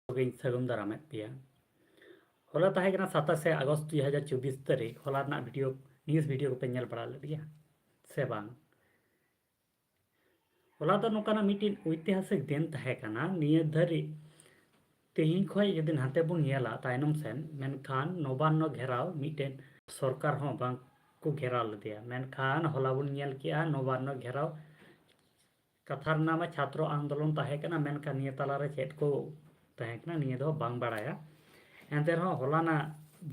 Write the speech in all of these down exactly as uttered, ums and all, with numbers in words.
ᱠᱚᱜᱮᱧ ᱥᱟᱹᱜᱩᱱ ᱫᱟᱨᱟᱢᱮᱫ ᱯᱮᱭᱟ᱾ ᱦᱚᱞᱟ ᱛᱟᱦᱮᱸ ᱠᱟᱱᱟ ᱥᱟᱛᱟᱥᱮ ᱟᱜᱚᱥᱴ ᱫᱩᱭ ᱦᱟᱡᱟᱨ ᱪᱚᱵᱵᱤᱥ ᱛᱟᱹᱨᱤᱠᱷ᱾ ᱦᱚᱞᱟ ᱨᱮᱱᱟᱜ ᱵᱷᱤᱰᱤᱭᱳ, ᱱᱤᱭᱩᱡᱽ ᱵᱷᱤᱰᱤᱭᱳ ᱠᱚᱯᱮ ᱧᱮᱞ ᱵᱟᱲᱟ ᱞᱮᱫ ᱜᱮᱭᱟ ᱥᱮ ᱵᱟᱝ? ᱦᱚᱞᱟ ᱫᱚ ᱱᱚᱝᱠᱟᱱᱟᱜ ᱢᱤᱫᱴᱮᱱ ᱳᱭᱛᱤᱦᱟᱥᱤᱠ ᱫᱤᱱ ᱛᱟᱦᱮᱸ ᱠᱟᱱᱟ᱾ ᱱᱤᱭᱟᱹ ᱫᱷᱟᱹᱨᱤᱡ ᱛᱮᱦᱮᱧ ᱠᱷᱚᱱ ᱡᱩᱫᱤ ᱱᱟᱛᱮ ᱵᱚᱱ ᱧᱮᱞᱟ ᱛᱟᱭᱱᱚᱢ ᱥᱮᱱ, ᱢᱮᱱᱠᱷᱟᱱ ᱱᱚᱵᱟᱱᱱᱚ ᱜᱷᱮᱨᱟᱣ ᱢᱤᱫᱴᱮᱱ ᱥᱚᱨᱠᱟᱨ ᱦᱚᱸ ᱵᱟᱝ ᱠᱚ ᱜᱷᱮᱨᱟᱣ ᱞᱮᱫᱮᱭᱟ᱾ ᱢᱮᱱᱠᱷᱟᱱ ᱦᱚᱞᱟ ᱵᱚᱱ ᱧᱮᱞ ᱠᱮᱜᱼᱟ ᱱᱚᱵᱟᱱᱱᱚ ᱜᱷᱮᱨᱟᱣ ᱠᱟᱛᱷᱟ ᱨᱮᱱᱟᱜ ᱢᱟ ᱪᱷᱟᱛᱨᱚ ᱟᱱᱫᱳᱞᱚᱱ ᱛᱟᱦᱮᱸ ᱠᱟᱱᱟ, ᱢᱮᱱᱠᱷᱟᱱ ᱱᱤᱭᱟᱹ ᱛᱟᱞᱟᱨᱮ ᱪᱮᱫ ᱠᱚ ᱛᱟᱦᱮᱸ ᱠᱟᱱᱟ ᱱᱤᱭᱟᱹ ᱫᱚ ᱵᱟᱝ ᱵᱟᱲᱟᱭᱟ᱾ ᱮᱱᱛᱮ ᱨᱮᱦᱚᱸ ᱦᱚᱞᱟᱱᱟᱜ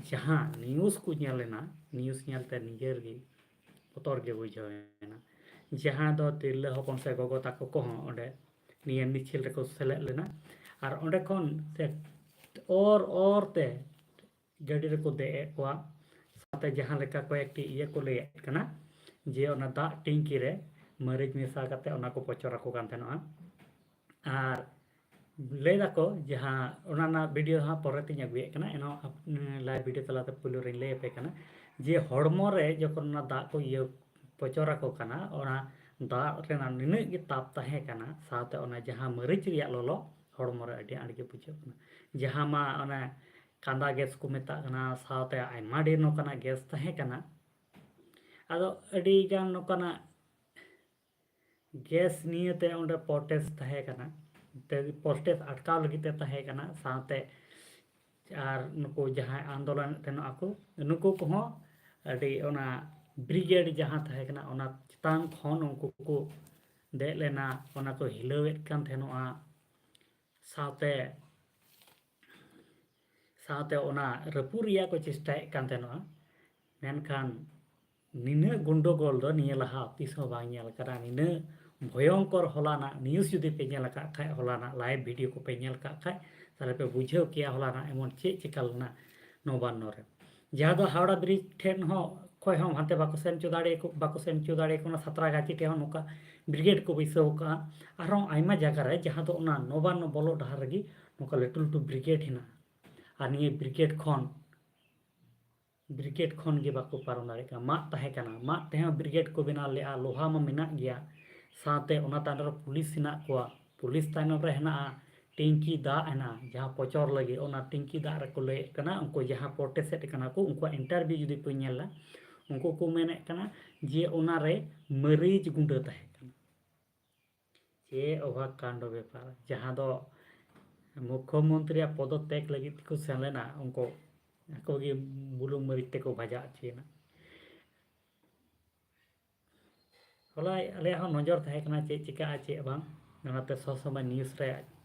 ᱡᱟᱦᱟᱸ ᱱᱤᱭᱩᱡᱽ ᱠᱚ ᱧᱮᱞ ᱮᱱᱟ, ᱱᱤᱭᱩᱡᱽ ᱧᱮᱞᱛᱮ ᱱᱤᱡᱮᱨ ᱜᱮ ᱵᱚᱛᱚᱨ ᱜᱮ ᱵᱩᱡᱷᱟᱹᱣ ᱮᱱᱟ᱾ ᱡᱟᱦᱟᱸ ᱫᱚ ᱛᱤᱨᱞᱟᱹ ᱦᱚᱯᱚᱱ ᱥᱮ ᱜᱚᱜᱚ ᱛᱟᱠᱚ ᱠᱚᱦᱚᱸ ᱚᱸᱰᱮ ᱱᱤᱭᱟᱹ ᱢᱤᱪᱷᱤᱞ ᱨᱮᱠᱚ ᱥᱮᱞᱮᱫ ᱞᱮᱱᱟ᱾ ᱟᱨ ᱚᱸᱰᱮ ᱠᱷᱚᱱ ᱥᱮ ᱚᱨ ᱚᱨ ᱛᱮ ᱜᱟᱹᱰᱤ ᱨᱮᱠᱚ ᱫᱮᱡ ᱮᱫ ᱠᱚᱣᱟ᱾ ᱥᱟᱶᱛᱮ ᱡᱟᱦᱟᱸ ᱞᱮᱠᱟ ᱠᱚᱭᱮᱠᱴᱤ ᱤᱭᱟᱹ ᱠᱚ ᱞᱟᱹᱭᱮᱫ ᱠᱟᱱᱟ ᱡᱮ ᱚᱱᱟ ᱫᱟᱜ ᱴᱮᱝᱠᱤ ᱨᱮ ᱢᱟᱹᱨᱤᱪ ᱢᱮᱥᱟ ᱠᱟᱛᱮ ᱚᱱᱟ ᱠᱚ ᱯᱚᱪᱚᱨ ᱟᱠᱚ ᱠᱟᱱ ᱛᱟᱦᱮᱱᱚᱜᱼᱟ᱾ ᱟᱨ ᱞᱟᱹᱭ ᱫᱟᱠᱚ ᱡᱟᱦᱟᱸ ᱚᱱᱟ ᱨᱮᱱᱟᱜ ᱵᱷᱤᱰᱤᱭᱳ ᱦᱟᱸᱜ ᱯᱚᱨᱮ ᱛᱮᱧ ᱟᱹᱜᱩᱭᱮᱫ ᱠᱟᱱᱟ, ᱮᱱᱦᱚᱸ ᱟᱯ-, ᱞᱟᱭᱤᱵᱷ ᱵᱷᱤᱰᱤᱭᱳ ᱛᱟᱞᱟᱛᱮ ᱯᱩᱭᱞᱩ ᱨᱮᱧ ᱞᱟᱹᱭ ᱟᱯᱮ ᱠᱟᱱᱟ ᱡᱮ ᱦᱚᱲᱢᱚ ᱨᱮ ᱡᱚᱠᱷᱚᱱ ᱚᱱᱟ ᱫᱟᱜ ᱠᱚ ᱤᱭᱟᱹ ᱯᱚᱪᱚᱨ ᱟᱠᱚ ᱠᱟᱱᱟ, ᱚᱱᱟ ᱫᱟᱜ ᱨᱮᱱᱟᱜ ᱱᱤᱱᱟᱹᱜ ᱜᱮ ᱛᱟᱯ ᱛᱟᱦᱮᱸ ᱠᱟᱱᱟ, ᱥᱟᱶᱛᱮ ᱚᱱᱟ ᱡᱟᱦᱟᱸ ᱢᱟᱹᱨᱤᱪ ᱨᱮᱭᱟᱜ ᱞᱚᱞᱚ ᱦᱚᱲᱢᱚ ᱨᱮ ᱟᱹᱰᱤ ᱟᱸᱴ ᱜᱮ ᱵᱩᱡᱷᱟᱹᱜ ᱠᱟᱱᱟ᱾ ᱡᱟᱦᱟᱸ ᱢᱟ ᱚᱱᱮ ᱠᱟᱸᱫᱟ ᱜᱮᱥ ᱠᱚ ᱢᱮᱛᱟᱜ ᱠᱟᱱᱟ, ᱥᱟᱶᱛᱮ ᱟᱭᱢᱟ ᱰᱷᱮᱨ ᱱᱚᱝᱠᱟᱱᱟᱜ ᱜᱮᱥ ᱛᱟᱦᱮᱸ ᱠᱟᱱᱟ᱾ ᱟᱫᱚ ᱟᱹᱰᱤ ᱜᱟᱱ ᱱᱚᱝᱠᱟᱱᱟᱜ ᱜᱮᱥ ᱱᱤᱭᱮᱛᱮ ᱚᱸᱰᱮ ᱯᱨᱚᱴᱮᱥᱴ ᱛᱟᱦᱮᱸ ᱠᱟᱱᱟ, ᱛᱮ ᱯᱨᱚᱴᱮᱥᱴ ᱟᱴᱠᱟᱣ ᱞᱟᱹᱜᱤᱫ ᱛᱮ ᱛᱟᱦᱮᱸ ᱠᱟᱱᱟ, ᱥᱟᱶᱛᱮ ᱟᱨ ᱱᱩᱠᱩ ᱡᱟᱦᱟᱸᱭ ᱟᱱᱫᱳᱞᱚᱱᱮᱫ ᱛᱟᱦᱮᱱᱚᱜ ᱟᱠᱚ, ᱱᱩᱠᱩ ᱠᱚᱦᱚᱸ ᱟᱹᱰᱤ ᱚᱱᱟ ᱵᱨᱤᱜᱮᱰ ᱡᱟᱦᱟᱸ ᱛᱟᱦᱮᱸ ᱠᱟᱱᱟ, ᱚᱱᱟ ᱪᱮᱛᱟᱱ ᱠᱷᱚᱱ ᱩᱱᱠᱩ ᱠᱚ ᱫᱮᱡ ᱞᱮᱱᱟ, ᱚᱱᱟ ᱠᱚ ᱦᱤᱞᱟᱹᱣᱮᱫ ᱠᱟᱱ ᱛᱟᱦᱮᱱᱚᱜᱼᱟ, ᱥᱟᱶᱛᱮ, ᱥᱟᱶᱛᱮ ᱚᱱᱟ ᱨᱟᱹᱯᱩᱫ ᱨᱮᱭᱟᱜ ᱠᱚ ᱪᱮᱥᱴᱟᱭᱮᱫ ᱠᱟᱱ ᱛᱟᱦᱮᱱᱚᱜᱼᱟ᱾ ᱢᱮᱱᱠᱷᱟᱱ ᱱᱤᱱᱟᱹᱜ ᱜᱚᱱᱰᱚᱜᱳᱞ ᱫᱚ ᱱᱤᱭᱟᱹ ᱞᱟᱦᱟ ᱛᱤᱥ ᱦᱚᱸ ᱵᱟᱝ ᱧᱮᱞ ᱟᱠᱟᱱᱟ᱾ ᱱᱤᱱᱟᱹᱜ ᱵᱷᱚᱭᱚᱝᱠᱚᱨ ᱦᱚᱞᱟᱱᱟᱜ ᱱᱤᱭᱩᱡᱽ ᱡᱩᱫᱤ ᱯᱮ ᱧᱮᱞ ᱟᱠᱟᱫ ᱠᱷᱟᱡ, ᱦᱚᱞᱟᱱᱟᱜ ᱞᱟᱭᱤᱵᱷ ᱵᱷᱤᱰᱤᱭᱳ ᱠᱚᱯᱮ ᱧᱮᱞ ᱟᱠᱟᱫ ᱠᱷᱟᱡ, ᱛᱟᱦᱞᱮ ᱯᱮ ᱵᱩᱡᱷᱟᱹᱣ ᱠᱮᱭᱟ ᱦᱚᱞᱟᱱᱟᱜ ᱮᱢᱚᱱ ᱪᱮᱫ ᱪᱤᱠᱟ ᱞᱮᱱᱟ ᱱᱚᱵᱟᱱᱱᱚ ᱨᱮ᱾ ᱡᱟᱦᱟᱸ ᱫᱚ ᱦᱟᱣᱲᱟ ᱵᱨᱤᱡᱽ ᱴᱷᱮᱱ ᱦᱚᱸ ᱠᱷᱚᱡ ᱦᱚᱸ ᱦᱟᱱᱛᱮ ᱵᱟᱠᱚ ᱥᱮᱱ ᱦᱚᱪᱚ ᱫᱟᱲᱮᱭᱟᱠᱚ, ᱵᱟᱠᱚ ᱥᱮᱱ ᱦᱚᱪᱚ ᱫᱟᱲᱮᱭᱟᱠᱚ ᱠᱟᱱᱟ, ᱥᱟᱛᱨᱟᱜᱟᱪᱷᱤ ᱴᱷᱮᱱ ᱦᱚᱸ ᱱᱚᱝᱠᱟ ᱵᱨᱤᱜᱮᱰ ᱠᱚ ᱵᱟᱹᱭᱥᱟᱹᱣ ᱟᱠᱟᱫᱼᱟ᱾ ᱟᱨᱦᱚᱸ ᱟᱭᱢᱟ ᱡᱟᱭᱜᱟ ᱨᱮ ᱡᱟᱦᱟᱸ ᱫᱚ ᱚᱱᱟ ᱱᱚᱵᱟᱱᱱᱚ ᱵᱚᱞᱚᱜ ᱰᱟᱦᱟᱨ ᱨᱮᱜᱮ ᱱᱚᱝᱠᱟ ᱞᱟᱹᱴᱩ ᱞᱟᱹᱴᱩ ᱵᱨᱤᱜᱮᱰ ᱦᱮᱱᱟᱜᱼᱟ᱾ ᱟᱨ ᱱᱤᱭᱟᱹ ᱵᱨᱤᱜᱮᱰ ᱠᱷᱚᱱ, ᱵᱨᱤᱜᱮᱰ ᱠᱷᱚᱱ ᱜᱮ ᱵᱟᱠᱚ ᱯᱟᱨᱚᱢ ᱫᱟᱲᱮᱭᱟᱜ ᱠᱟᱱᱟ᱾ ᱢᱟᱫ ᱛᱟᱦᱮᱸ ᱠᱟᱱᱟ, ᱢᱟᱫ ᱛᱮᱦᱚᱸ ᱵᱨᱤᱜᱮᱰ ᱠᱚ ᱵᱮᱱᱟᱣ ᱞᱮᱫᱼᱟ, ᱞᱳᱦᱟ ᱢᱟ ᱢᱮᱱᱟᱜ ᱜᱮᱭᱟ, ᱥᱟᱶᱛᱮ ᱚᱱᱟ ᱛᱟᱭᱱᱚᱢ ᱨᱮ ᱯᱩᱞᱤᱥ ᱦᱮᱱᱟᱜ ᱠᱚᱣᱟ, ᱯᱩᱞᱤᱥ ᱛᱟᱭᱱᱚᱢ ᱨᱮ ᱦᱮᱱᱟᱜᱼᱟ ᱴᱤᱝᱠᱤ ᱫᱟᱜ ᱮᱱᱟ, ᱡᱟᱦᱟᱸ ᱯᱚᱪᱚᱨ ᱞᱟᱹᱜᱤᱫ, ᱚᱱᱟ ᱴᱤᱝᱠᱤ ᱫᱟᱜ ᱨᱮᱠᱚ ᱞᱟᱹᱭᱮᱫ ᱠᱟᱱᱟ, ᱩᱱᱠᱩ ᱡᱟᱦᱟᱸ ᱯᱨᱚᱴᱮᱥᱴ ᱮᱫ ᱠᱟᱱᱟ ᱠᱚ, ᱩᱱᱠᱩᱣᱟᱜ ᱤᱱᱴᱟᱨᱵᱷᱤᱭᱩ ᱡᱩᱫᱤ ᱯᱮ ᱧᱮᱞᱟ, ᱩᱱᱠᱩ ᱠᱚ ᱢᱮᱱᱮᱫ ᱠᱟᱱᱟ ᱡᱮ ᱚᱱᱟᱨᱮ ᱢᱟᱹᱨᱤᱪ ᱜᱩᱸᱰᱟᱹ ᱛᱟᱦᱮᱸ ᱠᱟᱱᱟ᱾ ᱪᱮᱫ ᱚᱵᱷᱟᱜ ᱠᱟᱱᱰᱚ ᱵᱮᱯᱟᱨ, ᱡᱟᱦᱟᱸ ᱫᱚ ᱢᱩᱠᱷᱭᱚᱢᱚᱱᱛᱨᱤᱭᱟᱜ ᱯᱚᱫᱚᱛᱛᱮᱜᱽ ᱞᱟᱹᱜᱤᱫ ᱛᱮᱠᱚ ᱥᱮᱱ ᱞᱮᱱᱟ, ᱩᱱᱠᱩ ᱟᱠᱚ ᱜᱮ ᱵᱩᱞᱩᱝ ᱢᱟᱹᱨᱤᱪ ᱛᱮᱠᱚ ᱵᱷᱟᱡᱟ ᱦᱚᱪᱚᱭᱮᱱᱟ᱾ ᱦᱚᱞᱟ ᱟᱞᱮᱭᱟᱜ ᱦᱚᱸ ᱱᱚᱡᱚᱨ ᱛᱟᱦᱮᱸ ᱠᱟᱱᱟ ᱪᱮᱫ ᱪᱤᱠᱟᱹᱜᱼᱟ ᱪᱮᱫ ᱵᱟᱝ, ᱚᱱᱟᱛᱮ ᱥᱚᱵ ᱥᱚᱢᱚᱭ ᱱᱤᱭᱩᱡᱽ ᱨᱮ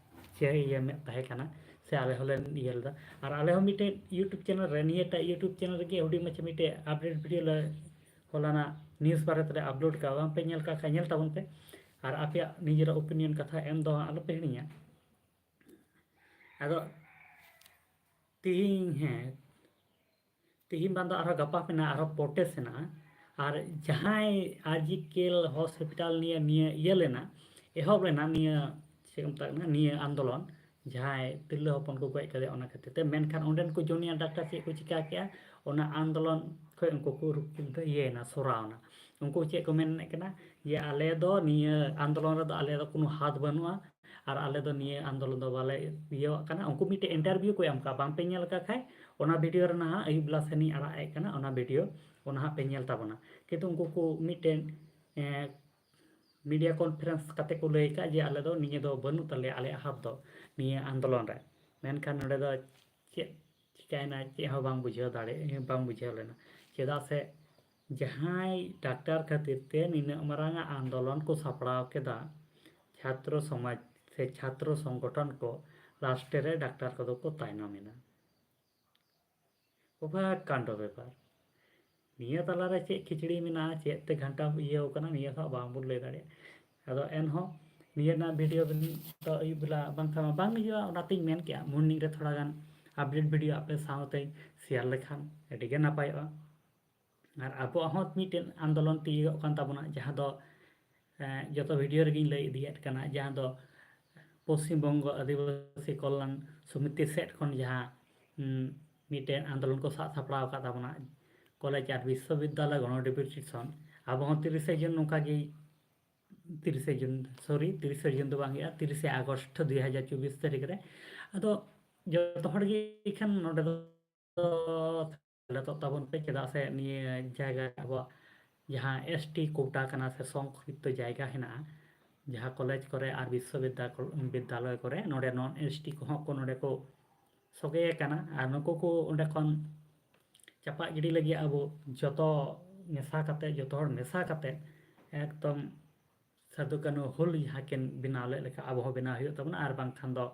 ᱪᱮ ᱤᱭᱟᱹ ᱢᱮᱫ ᱛᱟᱦᱮᱸ ᱠᱟᱱᱟ, ᱥᱮ ᱟᱞᱮ ᱦᱚᱸᱞᱮ ᱤᱭᱟᱹ ᱞᱮᱫᱟ᱾ ᱟᱨ ᱟᱞᱮ ᱦᱚᱸ ᱢᱤᱫᱴᱮᱡ YouTube ᱪᱮᱱᱮᱞ ᱨᱮ, ᱱᱤᱭᱟᱹᱴᱟᱜ YouTube ᱪᱮᱱᱮᱞ ᱨᱮᱜᱮ ᱦᱩᱰᱤᱧ ᱢᱟᱪᱷᱟ ᱢᱤᱫᱴᱮᱡ ᱟᱯᱰᱮᱴ ᱵᱷᱤᱰᱤᱭᱳ ᱞᱮ ᱦᱚᱞᱟᱱᱟᱜ ᱱᱤᱭᱩᱡᱽ ᱵᱟᱨᱮ ᱛᱮᱞᱮ ᱟᱯᱞᱳᱰ ᱠᱟᱜᱼᱟ, ᱵᱟᱝ ᱯᱮ ᱧᱮᱞ ᱠᱟᱜ ᱠᱷᱟᱡ ᱧᱮᱞ ᱛᱟᱵᱚᱱ ᱯᱮ᱾ ᱟᱨ ᱟᱯᱮᱭᱟᱜ ᱱᱤᱡᱮᱨᱟᱜ ᱳᱯᱤᱱᱤᱭᱚᱱ ᱠᱟᱛᱷᱟ ᱮᱢ ᱫᱚ ᱦᱟᱸᱜ ᱟᱞᱚ ᱯᱮ ᱦᱤᱲᱤᱧᱟ᱾ ᱟᱫᱚ ᱛᱤᱦᱤᱧ, ᱦᱮᱸ, ᱛᱤᱦᱤᱧ ᱵᱟᱝ ᱫᱚ ᱟᱨᱦᱚᱸ ᱜᱟᱯᱟ ᱢᱮᱱᱟᱜᱼᱟ, ᱟᱨᱦᱚᱸ ᱯᱨᱚᱴᱮᱥᱴ ᱦᱮᱱᱟᱜᱼᱟ᱾ ᱟᱨ ᱡᱟᱦᱟᱸᱭ ᱟᱨᱡᱤ ᱠᱮᱞ ᱦᱚᱥᱯᱤᱴᱟᱞ ᱱᱤᱭᱟᱹ, ᱱᱤᱭᱟᱹ ᱤᱭᱟᱹ ᱞᱮᱱᱟ, ᱮᱦᱚᱵ ᱞᱮᱱᱟ ᱱᱤᱭᱟᱹ, ᱪᱮᱫ ᱠᱚ ᱢᱮᱛᱟᱜ ᱠᱟᱱᱟ, ᱱᱤᱭᱟᱹ ᱟᱱᱫᱳᱞᱚᱱ, ᱡᱟᱦᱟᱸᱭ ᱛᱤᱨᱞᱟᱹ ᱦᱚᱯᱚᱱ ᱠᱚ ᱜᱚᱡ ᱠᱟᱫᱮᱭᱟ ᱚᱱᱟ ᱠᱷᱟᱹᱛᱤᱨ ᱛᱮ᱾ ᱢᱮᱱᱠᱷᱟᱱ ᱚᱸᱰᱮᱱ ᱠᱚ ᱡᱩᱱᱤᱭᱟᱨ ᱰᱟᱠᱛᱟᱨ ᱪᱮᱫ ᱠᱚ ᱪᱤᱠᱟ ᱠᱮᱜᱼᱟ, ᱚᱱᱟ ᱟᱱᱫᱳᱞᱚᱱ ᱠᱷᱚᱡ ᱩᱱᱠᱩ ᱠᱚ ᱨᱩ-, ᱤᱭᱟᱹᱭᱮᱱᱟ, ᱥᱚᱨᱟᱣᱱᱟ᱾ ᱩᱱᱠᱩ ᱪᱮᱫ ᱠᱚ ᱢᱮᱱᱮᱫ ᱠᱟᱱᱟ ᱡᱮ ᱟᱞᱮ ᱫᱚ ᱱᱤᱭᱟᱹ ᱟᱱᱫᱳᱞᱚᱱ ᱨᱮᱫᱚ ᱟᱞᱮ ᱫᱚ ᱠᱳᱱᱳ ᱦᱟᱛ ᱵᱟᱹᱱᱩᱜᱼᱟ, ᱟᱨ ᱟᱞᱮ ᱫᱚ ᱱᱤᱭᱟᱹ ᱟᱱᱫᱳᱞᱚᱱ ᱫᱚ ᱵᱟᱞᱮ ᱤᱭᱟᱹᱣᱟᱜ ᱠᱟᱱᱟ᱾ ᱩᱱᱠᱩ ᱢᱤᱫᱴᱮᱡ ᱤᱱᱴᱟᱨᱵᱷᱤᱭᱩ ᱠᱚ ᱮᱢ ᱠᱟᱜᱼᱟ, ᱵᱟᱝ ᱯᱮ ᱧᱮᱞ ᱟᱠᱟᱫ ᱠᱷᱟᱡ, ᱚᱱᱟ ᱵᱷᱤᱰᱤᱭᱳ ᱨᱮ ᱱᱟᱦᱟᱜ ᱟᱹᱭᱩᱵ ᱵᱮᱞᱟ ᱥᱮᱱᱤᱧ ᱟᱲᱟᱜ ᱮᱫ ᱠᱟᱱᱟ, ᱚᱱᱟ ᱵᱷᱤᱰᱤᱭᱳ, ᱚᱱᱟ ᱦᱟᱸᱜ ᱯᱮ ᱧᱮᱞ ᱛᱟᱵᱚᱱᱟ᱾ ᱠᱤᱱᱛᱩ ᱩᱱᱠᱩ ᱠᱚ ᱢᱤᱫᱴᱮᱱ, ᱮᱸ, ᱢᱤᱰᱤᱭᱟ ᱠᱚᱱᱯᱷᱟᱨᱮᱱᱥ ᱠᱟᱛᱮ ᱠᱚ ᱞᱟᱹᱭ ᱟᱠᱟᱫ ᱡᱮ ᱟᱞᱮ ᱫᱚ ᱱᱤᱭᱟᱹ ᱫᱚ ᱵᱟᱹᱱᱩᱜ ᱛᱟᱞᱮᱭᱟ, ᱟᱞᱮᱭᱟᱜ ᱦᱟᱛ ᱫᱚ ᱱᱤᱭᱟᱹ ᱟᱱᱫᱳᱞᱚᱱ ᱨᱮ᱾ ᱢᱮᱱᱠᱷᱟᱱ ᱱᱚᱰᱮ ᱫᱚ ᱪᱮᱫ ᱪᱤᱠᱟᱹᱭᱮᱱᱟ, ᱪᱮᱫ ᱦᱚᱸ ᱵᱟᱝ ᱵᱩᱡᱷᱟᱹᱣ ᱫᱟᱲᱮ-, ᱵᱟᱝ ᱵᱩᱡᱷᱟᱹᱣ ᱞᱮᱱᱟ᱾ ᱪᱮᱫᱟᱜ ᱥᱮ ᱡᱟᱦᱟᱸᱭ ᱰᱟᱠᱛᱟᱨ ᱠᱷᱟᱹᱛᱤᱨ ᱛᱮ ᱱᱤᱱᱟᱹᱜ ᱢᱟᱨᱟᱝ ᱟᱜ ᱟᱱᱫᱳᱞᱚᱱ ᱠᱚ ᱥᱟᱯᱲᱟᱣ ᱠᱮᱫᱟ, ᱪᱷᱟᱛᱨᱚ ᱥᱚᱢᱟᱡᱽ ᱥᱮ ᱪᱷᱟᱛᱨᱚ ᱥᱚᱝᱜᱚᱴᱷᱚᱱ ᱠᱚ, ᱞᱟᱥᱴᱮ ᱨᱮ ᱰᱟᱠᱛᱟᱨ ᱠᱚᱫᱚ ᱠᱚ ᱛᱟᱭᱱᱚᱢ ᱮᱱᱟ᱾ ᱚᱵᱷᱟᱜ ᱠᱟᱱᱰᱚ ᱵᱮᱯᱟᱨ᱾ ᱱᱤᱭᱟᱹ ᱛᱟᱞᱟᱨᱮ ᱪᱮᱫ ᱠᱷᱤᱪᱲᱤ ᱢᱮᱱᱟᱜᱼᱟ, ᱪᱮᱫ ᱛᱮ ᱜᱷᱟᱱᱴᱟ ᱤᱭᱟᱹᱣ ᱠᱟᱱᱟ, ᱱᱤᱭᱟᱹ ᱫᱚ ᱦᱟᱸᱜ ᱵᱟᱝᱵᱚᱱ ᱞᱟᱹᱭ ᱫᱟᱲᱮᱭᱟᱜᱼᱟ᱾ ᱟᱫᱚ ᱮᱱᱦᱚᱸ ᱱᱤᱭᱟᱹ ᱨᱮᱱᱟᱜ ᱵᱷᱤᱰᱤᱭᱳ ᱫᱚ ᱟᱹᱭᱩᱵ ᱵᱮᱞᱟ ᱵᱟᱝᱠᱷᱟᱱ ᱢᱟ ᱵᱟᱝ ᱦᱤᱡᱩᱜᱼᱟ, ᱚᱱᱟᱛᱤᱧ ᱢᱮᱱ ᱠᱮᱜᱼᱟ ᱢᱚᱨᱱᱤᱝ ᱨᱮ ᱛᱷᱚᱲᱟ ᱜᱟᱱ ᱟᱯᱰᱮᱴ ᱵᱷᱤᱰᱤᱭᱳ ᱟᱯᱮ ᱥᱟᱶᱛᱮᱧ ᱥᱮᱭᱟᱨ ᱞᱮᱠᱷᱟᱱ ᱟᱹᱰᱤ ᱜᱮ ᱱᱟᱯᱟᱭᱚᱜᱼᱟ᱾ ᱟᱨ ᱟᱵᱚᱣᱟᱜ ᱦᱚᱸ ᱢᱤᱫᱴᱮᱱ ᱟᱱᱫᱳᱞᱚᱱ ᱛᱤᱭᱳᱜᱚᱜ ᱠᱟᱱ ᱛᱟᱵᱚᱱᱟ, ᱡᱟᱦᱟᱸ ᱫᱚ, ᱮᱸ, ᱡᱚᱛᱚ ᱵᱷᱤᱰᱤᱭᱳ ᱨᱮᱜᱮᱧ ᱞᱟᱹᱭ ᱤᱫᱤᱭᱮᱫ ᱠᱟᱱᱟ, ᱡᱟᱦᱟᱸ ᱫᱚ ᱯᱚᱥᱪᱤᱢ ᱵᱚᱝᱜᱚ ᱟᱹᱫᱤᱵᱟᱹᱥᱤ ᱠᱚᱞᱭᱟᱱ ᱥᱚᱢᱤᱛᱤ ᱥᱮᱫ ᱠᱷᱚᱱ ᱡᱟᱦᱟᱸ, ᱩᱸ, ᱢᱤᱫᱴᱮᱱ ᱟᱱᱫᱳᱞᱚᱱ ᱠᱚ ᱥᱟᱵ ᱥᱟᱯᱲᱟᱣ ᱟᱠᱟᱫ ᱛᱟᱵᱚᱱᱟ, ᱠᱚᱞᱮᱡᱽ ᱟᱨ ᱵᱤᱥᱥᱚᱵᱤᱫᱽᱫᱟᱞᱚᱭ ᱜᱚᱱᱚ ᱰᱮᱯᱩᱴᱮᱥᱚᱱ᱾ ᱟᱵᱚ ᱦᱚᱸ ᱛᱤᱨᱤᱥᱮ ᱡᱩᱱ ᱱᱚᱝᱠᱟ ᱜᱮ ᱛᱤᱨᱤᱥᱮ ᱡᱩᱱ, ᱥᱚᱨᱤ, ᱛᱤᱨᱤᱥᱮ ᱡᱩᱱ ᱫᱚ ᱵᱟᱝ ᱦᱩᱭᱩᱜᱼᱟ, ᱛᱤᱨᱤᱥᱮ ᱟᱜᱚᱥᱴ ᱫᱩ ᱦᱟᱡᱟᱨ ᱪᱚᱵᱵᱤᱥ ᱛᱟᱹᱨᱤᱠᱷ ᱨᱮ᱾ ᱟᱫᱚ ᱡᱚᱛᱚ ᱦᱚᱲ ᱜᱮ ᱠᱷᱟᱱ ᱱᱚᱰᱮ ᱫᱚ ᱥᱮᱞᱮᱫᱚᱜ ᱛᱟᱵᱚᱱ ᱯᱮ, ᱪᱮᱫᱟᱜ ᱥᱮ ᱱᱤᱭᱟᱹ ᱡᱟᱭᱜᱟ ᱨᱮ ᱟᱵᱚᱣᱟᱜ ᱡᱟᱦᱟᱸ ᱮᱥ ᱴᱤ ᱠᱳᱴᱟ ᱠᱟᱱᱟ ᱥᱮ ᱥᱚᱝᱨᱚᱠᱠᱷᱤᱛᱚ ᱡᱟᱭᱜᱟ ᱦᱮᱱᱟᱜᱼᱟ, ᱡᱟᱦᱟᱸ ᱠᱚᱞᱮᱡᱽ ᱠᱚᱨᱮ ᱟᱨ ᱵᱤᱥᱥᱚᱵᱤᱫᱽᱫᱟ-, ᱵᱤᱫᱽᱫᱟᱞᱚᱭ ᱠᱚᱨᱮ, ᱱᱚᱰᱮ ᱱᱚᱱ ᱮᱥ ᱴᱤ ᱠᱚᱦᱚᱸ ᱠᱚ ᱱᱚᱰᱮ ᱠᱚ ᱥᱚᱜᱮ ᱟᱠᱟᱱᱟ᱾ ᱟᱨ ᱱᱩᱠᱩ ᱠᱚ ᱚᱸᱰᱮ ᱠᱷᱚᱱ ᱪᱟᱯᱟᱜ ᱜᱤᱰᱤ ᱞᱟᱹᱜᱤᱫ ᱟᱵᱚ ᱡᱚᱛᱚ ᱢᱮᱥᱟ ᱠᱟᱛᱮ, ᱡᱚᱛᱚ ᱦᱚᱲ ᱢᱮᱥᱟ ᱠᱟᱛᱮ ᱮᱠᱫᱚᱢ ᱥᱟᱹᱫᱷᱩ ᱠᱟᱹᱱᱦᱩ ᱦᱩᱞ ᱡᱟᱦᱟᱸ ᱠᱤᱱ ᱵᱮᱱᱟᱣ ᱞᱮᱫ ᱞᱮᱠᱟ ᱟᱵᱚ ᱦᱚᱸ ᱵᱮᱱᱟᱣ ᱦᱩᱭᱩᱜ ᱛᱟᱵᱚᱱᱟ, ᱟᱨ ᱵᱟᱝᱠᱷᱟᱱ ᱫᱚ,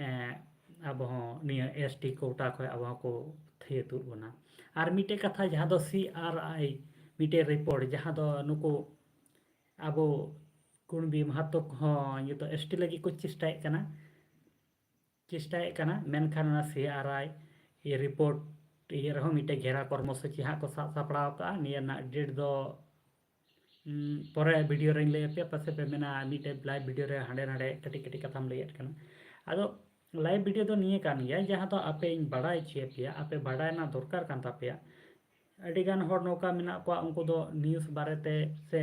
ᱮᱸ, ᱟᱵᱚ ᱦᱚᱸ ᱱᱤᱭᱟᱹ ᱮᱥ ᱴᱤ ᱠᱳᱴᱟ ᱠᱷᱚᱱ ᱟᱵᱚ ᱦᱚᱸᱠᱚ ᱛᱷᱤᱭᱟᱹ ᱛᱩᱫ ᱵᱚᱱᱟ᱾ ᱟᱨ ᱢᱤᱫᱴᱮᱡ ᱠᱟᱛᱷᱟ, ᱡᱟᱦᱟᱸ ᱫᱚ ᱥᱤ ᱟᱨ ᱟᱭ ᱢᱤᱫᱴᱮᱡ ᱨᱤᱯᱳᱨᱴ, ᱡᱟᱦᱟᱸ ᱫᱚ ᱱᱩᱠᱩ ᱟᱵᱚ ᱠᱩᱬᱵᱤ ᱢᱟᱦᱟᱛᱚ ᱠᱚᱦᱚᱸ ᱱᱤᱛᱚᱜ ᱮᱥ ᱴᱤ ᱞᱟᱹᱜᱤᱫ ᱠᱚ ᱪᱮᱥᱴᱟᱭᱮᱫ ᱠᱟᱱᱟ, ᱪᱮᱥᱴᱟᱭᱮᱫ ᱠᱟᱱᱟ, ᱢᱮᱱᱠᱷᱟᱱ ᱚᱱᱟ ᱥᱤ ᱟᱨ ᱟᱭ ᱨᱤᱯᱳᱨᱴ ᱤᱭᱟᱹ ᱨᱮᱦᱚᱸ ᱢᱤᱫᱴᱮᱡ ᱜᱷᱮᱨᱟ ᱠᱚᱨᱢᱚᱥᱩᱪᱤ ᱦᱟᱸᱜ ᱠᱚ ᱥᱟᱵ ᱥᱟᱯᱲᱟᱣ ᱠᱟᱜᱼᱟ᱾ ᱱᱤᱭᱟᱹ ᱨᱮᱱᱟᱜ ᱰᱮᱴ ᱫᱚ, ᱩᱸ, ᱯᱚᱨᱮ ᱵᱷᱤᱰᱤᱭᱳ ᱨᱮᱧ ᱞᱟᱹᱭ ᱟᱯᱮᱭᱟ, ᱯᱟᱥᱮ ᱯᱮ ᱢᱮᱱᱟ ᱢᱤᱫᱴᱮᱡ ᱞᱟᱭᱤᱵᱷ ᱵᱷᱤᱰᱤᱭᱳ ᱨᱮ ᱦᱟᱸᱰᱮ ᱱᱟᱰᱮ ᱠᱟᱹᱴᱤᱡ ᱠᱟᱹᱴᱤᱡ ᱠᱟᱛᱷᱟᱢ ᱞᱟᱹᱭᱮᱫ ᱠᱟᱱᱟ᱾ ᱟᱫᱚ ᱞᱟᱭᱤᱵᱷ ᱵᱷᱤᱰᱤᱭᱳ ᱫᱚ ᱱᱤᱭᱟᱹ ᱠᱟᱱ ᱜᱮᱭᱟ, ᱡᱟᱦᱟᱸ ᱫᱚ ᱟᱯᱮᱧ ᱵᱟᱲᱟᱭ ᱦᱚᱪᱚᱭᱮᱫ ᱯᱮᱭᱟ, ᱟᱯᱮ ᱵᱟᱲᱟᱭ ᱨᱮᱱᱟᱜ ᱫᱚᱨᱠᱟᱨ ᱠᱟᱱ ᱛᱟᱯᱮᱭᱟ᱾ ᱟᱹᱰᱤᱜᱟᱱ ᱦᱚᱲ ᱱᱚᱝᱠᱟ ᱢᱮᱱᱟᱜ ᱠᱚᱣᱟ, ᱩᱱᱠᱩ ᱫᱚ ᱱᱤᱭᱩᱡᱽ ᱵᱟᱨᱮᱛᱮ ᱥᱮ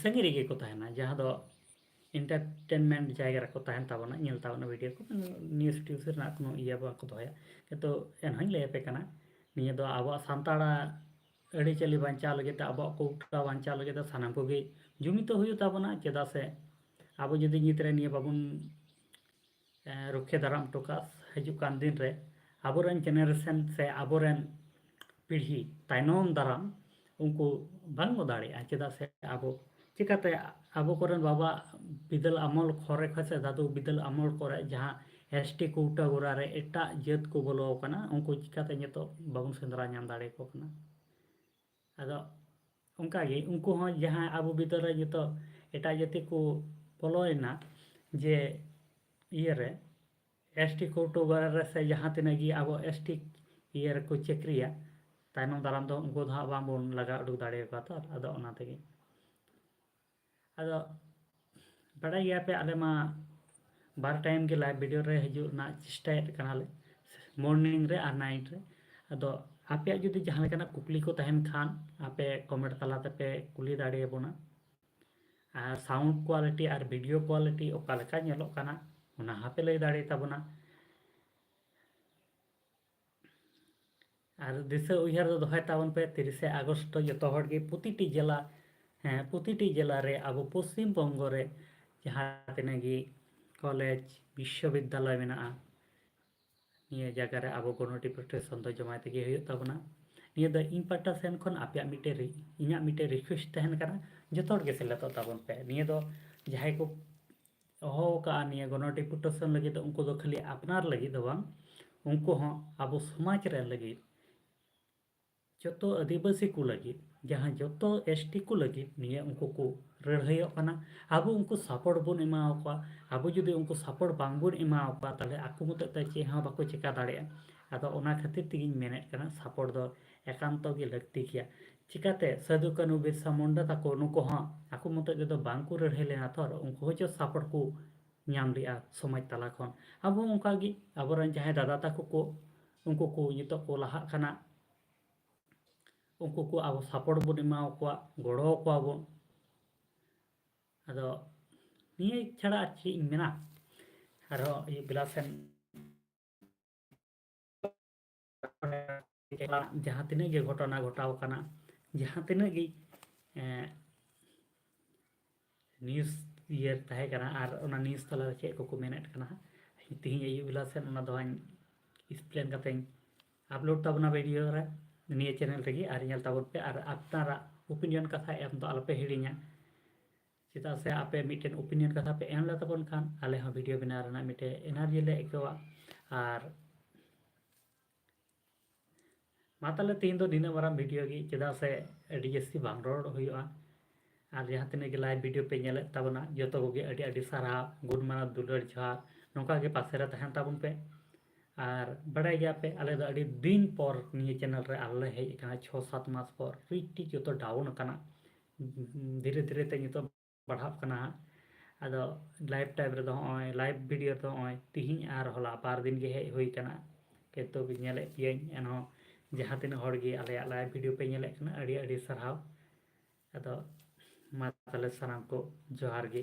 ᱥᱟᱺᱜᱤᱧ ᱨᱮᱜᱮ ᱠᱚ ᱛᱟᱦᱮᱱᱟ, ᱡᱟᱦᱟᱸ ᱫᱚ ᱮᱱᱴᱟᱨᱴᱮᱱᱢᱮᱱᱴ ᱡᱟᱭᱜᱟ ᱨᱮᱠᱚ ᱛᱟᱦᱮᱱ ᱛᱟᱵᱚᱱᱟ, ᱧᱮᱞ ᱛᱟᱵᱚᱱᱟ ᱵᱷᱤᱰᱤᱭᱳ ᱠᱚ, ᱱᱤᱭᱩᱡᱽ ᱴᱤᱭᱩᱡᱽ ᱨᱮᱱᱟᱜ ᱠᱳᱱᱳ ᱤᱭᱟᱹ ᱵᱟᱠᱚ ᱫᱚᱦᱚᱭᱟ᱾ ᱠᱤᱱᱛᱩ ᱮᱱᱦᱚᱸᱧ ᱞᱟᱹᱭ ᱟᱯᱮ ᱠᱟᱱᱟ, ᱱᱤᱭᱟᱹ ᱫᱚ ᱟᱵᱚᱣᱟᱜ ᱥᱟᱱᱛᱟᱲᱟᱜ ᱟᱹᱨᱤᱪᱟᱹᱞᱤ ᱵᱟᱧᱪᱟᱣ ᱞᱟᱹᱜᱤᱫ ᱛᱮ, ᱟᱵᱚᱣᱟᱜ ᱠᱳᱴᱟ ᱵᱟᱧᱪᱟᱣ ᱞᱟᱹᱜᱤᱫ ᱛᱮ ᱥᱟᱱᱟᱢ ᱠᱚᱜᱮ ᱡᱩᱢᱤᱫᱚᱜ ᱦᱩᱭᱩᱜ ᱛᱟᱵᱚᱱᱟ᱾ ᱪᱮᱫᱟᱜ ᱥᱮ ᱟᱵᱚ ᱡᱩᱫᱤ ᱱᱤᱛ ᱨᱮ ᱱᱤᱭᱟᱹ ᱵᱟᱵᱚᱱ, ᱮ, ᱨᱩᱠᱷᱤᱭᱟᱹ ᱫᱟᱨᱟᱢ ᱦᱚᱴᱚ ᱠᱟᱜᱼᱟ, ᱦᱤᱡᱩᱜ ᱠᱟᱱ ᱫᱤᱱ ᱨᱮ ᱟᱵᱚᱨᱮᱱ ᱡᱮᱱᱟᱨᱮᱥᱚᱱ ᱥᱮ ᱟᱵᱚᱨᱮᱱ ᱯᱤᱲᱦᱤ ᱛᱟᱭᱱᱚᱢ ᱫᱟᱨᱟᱢ ᱩᱱᱠᱩ ᱵᱟᱝ ᱠᱚ ᱫᱟᱲᱮᱭᱟᱜᱼᱟ᱾ ᱪᱮᱫᱟᱜ ᱥᱮ ᱟᱵᱚ ᱪᱤᱠᱟᱹᱛᱮ ᱟᱵᱚ ᱠᱚᱨᱮᱱ ᱵᱟᱵᱟ ᱵᱤᱫᱟᱹᱞ ᱟᱢᱚᱞ ᱠᱚᱨᱮ ᱠᱷᱚᱱ ᱥᱮ ᱫᱟᱫᱩ ᱵᱤᱫᱟᱹᱞ ᱟᱢᱚᱞ ᱠᱚᱨᱮ ᱡᱟᱦᱟᱸ ᱮᱥ ᱴᱤ ᱠᱳᱴᱟ ᱜᱚᱲᱟ ᱨᱮ ᱮᱴᱟᱜ ᱡᱟᱹᱛ ᱠᱚ ᱵᱚᱞᱚ ᱟᱠᱟᱱᱟ, ᱩᱱᱠᱩ ᱪᱤᱠᱟᱹᱛᱮ ᱱᱤᱛᱚᱜ ᱵᱟᱵᱚᱱ ᱥᱮᱸᱫᱽᱨᱟ ᱧᱟᱢ ᱫᱟᱲᱮᱭᱟᱠᱚ ᱠᱟᱱᱟ? ᱟᱫᱚ ᱚᱱᱠᱟᱜᱮ ᱩᱱᱠᱩ ᱦᱚᱸ ᱡᱟᱦᱟᱸ ᱟᱵᱚ ᱵᱤᱫᱟᱹᱞ ᱨᱮ ᱱᱤᱛᱚᱜ ᱮᱴᱟᱜ ᱡᱟᱹᱛᱤ ᱠᱚ ᱵᱚᱞᱚᱭᱮᱱᱟ ᱡᱮ ᱤᱭᱟᱹᱨᱮ, ᱮᱥ ᱴᱤ ᱠᱳᱴᱟ ᱜᱚᱲᱟ ᱨᱮ ᱥᱮ ᱡᱟᱦᱟᱸ ᱛᱤᱱᱟᱹᱜ ᱜᱮ ᱟᱵᱚ ᱮᱥ ᱴᱤ ᱤᱭᱟᱹ ᱨᱮᱠᱚ ᱪᱟᱹᱠᱨᱤᱭᱟ, ᱛᱟᱭᱱᱚᱢ ᱫᱟᱨᱟᱢ ᱫᱚ ᱩᱱᱠᱩ ᱫᱚ ᱦᱟᱸᱜ ᱵᱟᱝᱵᱚᱱ ᱞᱟᱜᱟ ᱩᱰᱩᱠ ᱫᱟᱲᱮᱭᱟᱠᱚᱣᱟ ᱛᱚ᱾ ᱟᱫᱚ ᱚᱱᱟ ᱛᱮᱜᱮ, ᱟᱫᱚ ᱵᱟᱲᱟᱭ ᱜᱮᱭᱟ ᱯᱮ, ᱟᱞᱮ ᱢᱟ ᱵᱟᱨ ᱴᱟᱭᱤᱢ ᱜᱮ ᱞᱟᱭᱤᱵᱷ ᱵᱷᱤᱰᱤᱭᱳ ᱨᱮ ᱦᱤᱡᱩᱜ ᱨᱮᱱᱟᱜ ᱪᱮᱥᱴᱟᱭᱮᱫ ᱠᱟᱱᱟᱞᱮ, ᱢᱚᱨᱱᱤᱝ ᱨᱮ ᱟᱨ ᱱᱟᱭᱤᱴ ᱨᱮ᱾ ᱟᱫᱚ ᱟᱯᱮᱭᱟᱜ ᱡᱩᱫᱤ ᱡᱟᱦᱟᱸ ᱞᱮᱠᱟᱱᱟᱜ ᱠᱩᱠᱞᱤ ᱠᱚ ᱛᱟᱦᱮᱱ ᱠᱷᱟᱱ, ᱟᱯᱮ comment ᱛᱟᱞᱟ ᱛᱮᱯᱮ ᱠᱩᱞᱤ ᱫᱟᱲᱮᱭᱟᱵᱚᱱᱟ᱾ ᱟᱨ sound quality ᱟᱨ video quality ᱚᱠᱟ ᱞᱮᱠᱟ ᱧᱮᱞᱚᱜ ᱠᱟᱱᱟ, ᱚᱱᱟ ᱦᱚᱸᱯᱮ ᱞᱟᱹᱭ ᱫᱟᱲᱮᱭᱟᱛᱟᱵᱚᱱᱟ᱾ ᱟᱨ ᱫᱤᱥᱟᱹ ᱩᱭᱦᱟᱹᱨ ᱫᱚ ᱫᱚᱦᱚᱭ ᱛᱟᱵᱚᱱ ᱯᱮ, ᱛᱤᱨᱤᱥᱮ ᱟᱜᱚᱥᱴ ᱫᱚ ᱡᱚᱛᱚ ᱦᱚᱲ ᱜᱮ ᱯᱨᱚᱛᱤᱴᱤ ᱡᱮᱞᱟ, ᱦᱮᱸ, ᱯᱨᱚᱛᱤᱴᱤ ᱡᱮᱞᱟ ᱨᱮ ᱟᱵᱚ ᱯᱚᱥᱪᱤᱢ ᱵᱚᱝᱜᱚ ᱨᱮ ᱡᱟᱦᱟᱸ ᱛᱤᱱᱟᱹᱜ ᱜᱮ ᱠᱚᱞᱮᱡᱽ, ᱵᱤᱥᱥᱚᱵᱤᱫᱽᱫᱟᱞᱚᱭ ᱢᱮᱱᱟᱜᱼᱟ, ᱱᱤᱭᱟᱹ ᱡᱟᱭᱜᱟ ᱨᱮ ᱟᱵᱚ ᱜᱚᱱᱚ deputation ᱫᱚ ᱡᱚᱢᱟᱭ ᱛᱮᱜᱮ ᱦᱩᱭᱩᱜ ᱛᱟᱵᱚᱱᱟ᱾ ᱱᱤᱭᱟᱹ ᱫᱚ ᱤᱧ ᱯᱟᱦᱴᱟ ᱥᱮᱱ ᱠᱷᱚᱱ ᱟᱯᱮᱭᱟᱜ ᱢᱤᱫᱴᱮᱱ ᱨᱤ-, ᱤᱧᱟᱹᱜ ᱢᱤᱫᱴᱮᱱ request ᱛᱟᱦᱮᱱ ᱠᱟᱱᱟ, ᱡᱚᱛᱚ ᱦᱚᱲ ᱜᱮ ᱥᱮᱞᱮᱫᱚᱜ ᱛᱟᱵᱚᱱ ᱯᱮ᱾ ᱱᱤᱭᱟᱹ ᱫᱚ ᱡᱟᱦᱟᱸᱭ ᱠᱚ ᱦᱚᱦᱚ ᱟᱠᱟᱫᱼᱟ ᱱᱤᱭᱟᱹ ᱜᱚᱱᱚ deputation ᱞᱟᱹᱜᱤᱫ ᱫᱚ, ᱩᱱᱠᱩ ᱫᱚ ᱠᱷᱟᱹᱞᱤ ᱟᱯᱱᱟᱨ ᱞᱟᱹᱜᱤᱫ ᱫᱚ ᱵᱟᱝ, ᱩᱱᱠᱩ ᱦᱚᱸ ᱟᱵᱚ ᱥᱚᱢᱟᱡᱽ ᱨᱮᱱ ᱞᱟᱹᱜᱤᱫ, ᱡᱚᱛᱚ ᱟᱹᱫᱤᱵᱟᱹᱥᱤ ᱠᱚ ᱞᱟᱹᱜᱤᱫ, ᱡᱟᱦᱟᱸ ᱡᱚᱛᱚ ST ᱠᱚ ᱞᱟᱹᱜᱤᱫ ᱱᱤᱭᱟᱹ ᱩᱱᱠᱩ ᱠᱚ ᱞᱟᱹᱲᱦᱟᱹᱭᱚᱜ ᱠᱟᱱᱟ᱾ ᱟᱵᱚ ᱩᱱᱠᱩ support ᱵᱚᱱ ᱮᱢᱟ ᱠᱚᱣᱟ᱾ ᱟᱵᱚ ᱡᱩᱫᱤ ᱩᱱᱠᱩ support ᱵᱟᱝ ᱵᱚᱱ ᱮᱢᱟ ᱠᱚᱣᱟ, ᱛᱟᱦᱚᱞᱮ ᱟᱠᱚ ᱢᱚᱛᱚ ᱛᱮ ᱪᱮᱫ ᱦᱚᱸ ᱵᱟᱠᱚ ᱪᱮᱠᱟ ᱫᱟᱲᱮᱭᱟᱜᱼᱟ᱾ ᱟᱫᱚ ᱚᱱᱟ ᱠᱷᱟᱹᱛᱤᱨ ᱛᱮᱜᱮᱧ ᱢᱮᱱᱮᱫ ᱠᱟᱱᱟ, support ᱫᱚ ᱮᱠᱟᱱᱛᱚ ᱜᱮ ᱞᱟᱹᱠᱛᱤ ᱜᱮᱭᱟ᱾ ᱪᱤᱠᱟᱹᱛᱮ ᱥᱟᱹᱫᱷᱩ, ᱠᱟᱹᱱᱦᱩ, ᱵᱤᱨᱥᱟ ᱢᱩᱱᱰᱟ ᱛᱟᱠᱚ ᱱᱩᱠᱩ ᱦᱚᱸ ᱟᱠᱚ ᱢᱚᱛᱚ ᱛᱮᱫᱚ ᱵᱟᱝ ᱠᱚ ᱞᱟᱹᱲᱦᱟᱹᱭ ᱞᱮᱱᱟ ᱛᱚ, ᱟᱨ ᱩᱱᱠᱩ ᱦᱚᱸ ᱪᱚ support ᱠᱚ ᱧᱟᱢ ᱞᱮᱜᱼᱟ ᱥᱚᱢᱟᱡᱽ ᱛᱟᱞᱟ ᱠᱷᱚᱱ᱾ ᱟᱵᱚ ᱚᱱᱠᱟ ᱜᱮ ᱟᱵᱚᱨᱮᱱ ᱡᱟᱦᱟᱸᱭ ᱫᱟᱫᱟ ᱛᱟᱠᱚ ᱠᱚ, ᱩᱱᱠᱩ ᱠᱚ ᱱᱤᱛᱚᱜ ᱠᱚ ᱞᱟᱦᱟᱜ ᱠᱟᱱᱟ, ᱩᱱᱠᱩ ᱠᱚ ᱟᱵᱚ support ᱵᱚᱱ ᱮᱢᱟ ᱠᱚᱣᱟ, ᱜᱚᱲᱚ ᱟᱠᱚᱣᱟ ᱵᱚᱱ᱾ ᱟᱫᱚ ᱱᱤᱭᱟᱹ ᱪᱷᱟᱲᱟ ᱟᱨ ᱪᱮᱫ ᱤᱧ ᱢᱮᱱᱟ? ᱟᱨᱦᱚᱸ ᱟᱹᱭᱩᱵ ᱵᱮᱞᱟ ᱥᱮᱱ ᱡᱟᱦᱟᱸ ᱛᱤᱱᱟᱹᱜ ᱜᱮ ᱜᱷᱚᱴᱚᱱᱟ ᱜᱷᱚᱴᱟᱣ ᱠᱟᱱᱟ, ᱡᱟᱦᱟᱸ ᱛᱤᱱᱟᱹᱜ ᱜᱮ, ᱮᱸ, news ᱤᱭᱟᱹ ᱛᱟᱦᱮᱸ ᱠᱟᱱᱟ, ᱟᱨ ᱚᱱᱟ news ᱛᱟᱞᱟ ᱨᱮ ᱪᱮᱫ ᱠᱚᱠᱚ ᱢᱮᱱᱮᱫ ᱠᱟᱱᱟ ᱦᱟᱸᱜ, ᱛᱮᱦᱮᱧ ᱟᱹᱭᱩᱵ ᱵᱮᱞᱟ ᱥᱮᱱ ᱚᱱᱟ ᱫᱚ ᱦᱟᱸᱜ explain ᱠᱟᱛᱮᱧ upload ᱛᱟᱵᱚᱱᱟ video ᱨᱮ, ᱱᱤᱭᱟᱹ channel ᱨᱮᱜᱮ, ᱟᱨ ᱧᱮᱞ ᱛᱟᱵᱚᱱ ᱯᱮ, ᱟᱨ ᱟᱯᱱᱟᱨᱟᱜ opinion ᱠᱟᱛᱷᱟ ᱮᱢ ᱫᱚ ᱟᱞᱚᱯᱮ ᱦᱤᱲᱤᱧᱟ᱾ ᱪᱮᱫᱟᱜ ᱥᱮ ᱟᱯᱮ ᱢᱤᱫᱴᱮᱱ opinion ᱠᱟᱛᱷᱟ ᱯᱮ ᱮᱢ ᱞᱮ ᱛᱟᱵᱚᱱ ᱠᱷᱟᱱ ᱟᱞᱮ ᱦᱚᱸ video ᱵᱮᱱᱟᱣ ᱨᱮᱱᱟᱜ ᱢᱤᱫᱴᱮᱱ energy ᱞᱮ ᱟᱹᱭᱠᱟᱹᱣᱟ᱾ ᱟᱨ ᱢᱟ ᱛᱟᱦᱞᱮ ᱛᱮᱦᱮᱧ ᱫᱚ ᱱᱤᱱᱟᱹᱜ ᱢᱟᱨᱟᱝ video ᱜᱮ, ᱪᱮᱫᱟᱜ ᱥᱮ ᱟᱹᱰᱤ ᱡᱟᱹᱥᱛᱤ ᱵᱟᱝ ᱨᱚᱲ ᱦᱩᱭᱩᱜᱼᱟ᱾ ᱟᱨ ᱡᱟᱦᱟᱸ ᱛᱤᱱᱟᱹᱜ ᱜᱮ live video ᱯᱮ ᱧᱮᱞᱮᱫ ᱛᱟᱵᱚᱱᱟ, ᱡᱚᱛᱚ ᱠᱚᱜᱮ ᱟᱹᱰᱤ ᱟᱹᱰᱤ ᱥᱟᱨᱦᱟᱣ, good morning, ᱫᱩᱞᱟᱹᱲ ᱡᱚᱦᱟᱨ, ᱱᱚᱝᱠᱟ ᱜᱮ ᱯᱟᱥᱮ ᱨᱮ ᱛᱟᱦᱮᱱ ᱛᱟᱵᱚᱱ ᱯᱮ᱾ ᱟᱨ ᱵᱟᱲᱟᱭ ᱜᱮᱭᱟ ᱯᱮ, ᱟᱞᱮ ᱫᱚ ᱟᱹᱰᱤ ᱫᱤᱱ ᱯᱚᱨ ᱱᱤᱭᱟᱹ channel ᱨᱮ ᱟᱞᱮ ᱞᱮ ᱦᱮᱡ ᱟᱠᱟᱱᱟ, ᱪᱷᱚ ᱥᱟᱛ ᱢᱟᱥ ᱯᱚᱨ᱾ ᱨᱤᱪ ᱴᱤᱪ ᱡᱚᱛᱚ down ᱟᱠᱟᱱᱟ, ᱫᱷᱤᱨᱮ ᱫᱷᱤᱨᱮ ᱛᱮ ᱱᱤᱛᱚᱜ ᱵᱟᱲᱦᱟᱜ ᱠᱟᱱᱟ ᱦᱟᱸᱜ᱾ ᱟᱫᱚ live time ᱨᱮᱫᱚ ᱦᱚᱸᱜᱼᱚᱭ, live video ᱨᱮᱫᱚ ᱦᱚᱸᱜᱼᱚᱭ ᱛᱤᱦᱤᱧ ᱟᱨ ᱦᱚᱞᱟ ᱵᱟᱨ ᱫᱤᱱ ᱜᱮ ᱦᱮᱡ ᱦᱩᱭ ᱠᱟᱱᱟ, ᱠᱤᱱᱛᱩ ᱧᱮᱞᱮᱫ ᱯᱮᱭᱟᱹᱧ ᱮᱱᱦᱚᱸ ᱡᱟᱦᱟᱸ ᱛᱤᱱᱟᱹᱜ ᱦᱚᱲ ᱜᱮ ᱟᱞᱮᱭᱟᱜ live video ᱯᱮ ᱧᱮᱞᱮᱫ ᱠᱟᱱᱟ, ᱟᱹᱰᱤ ᱟᱹᱰᱤ ᱥᱟᱨᱦᱟᱣ᱾ ᱟᱫᱚ ᱢᱟ ᱛᱟᱦᱞᱮ ᱥᱟᱱᱟᱢ ᱠᱚ ᱡᱚᱦᱟᱨ ᱜᱮ᱾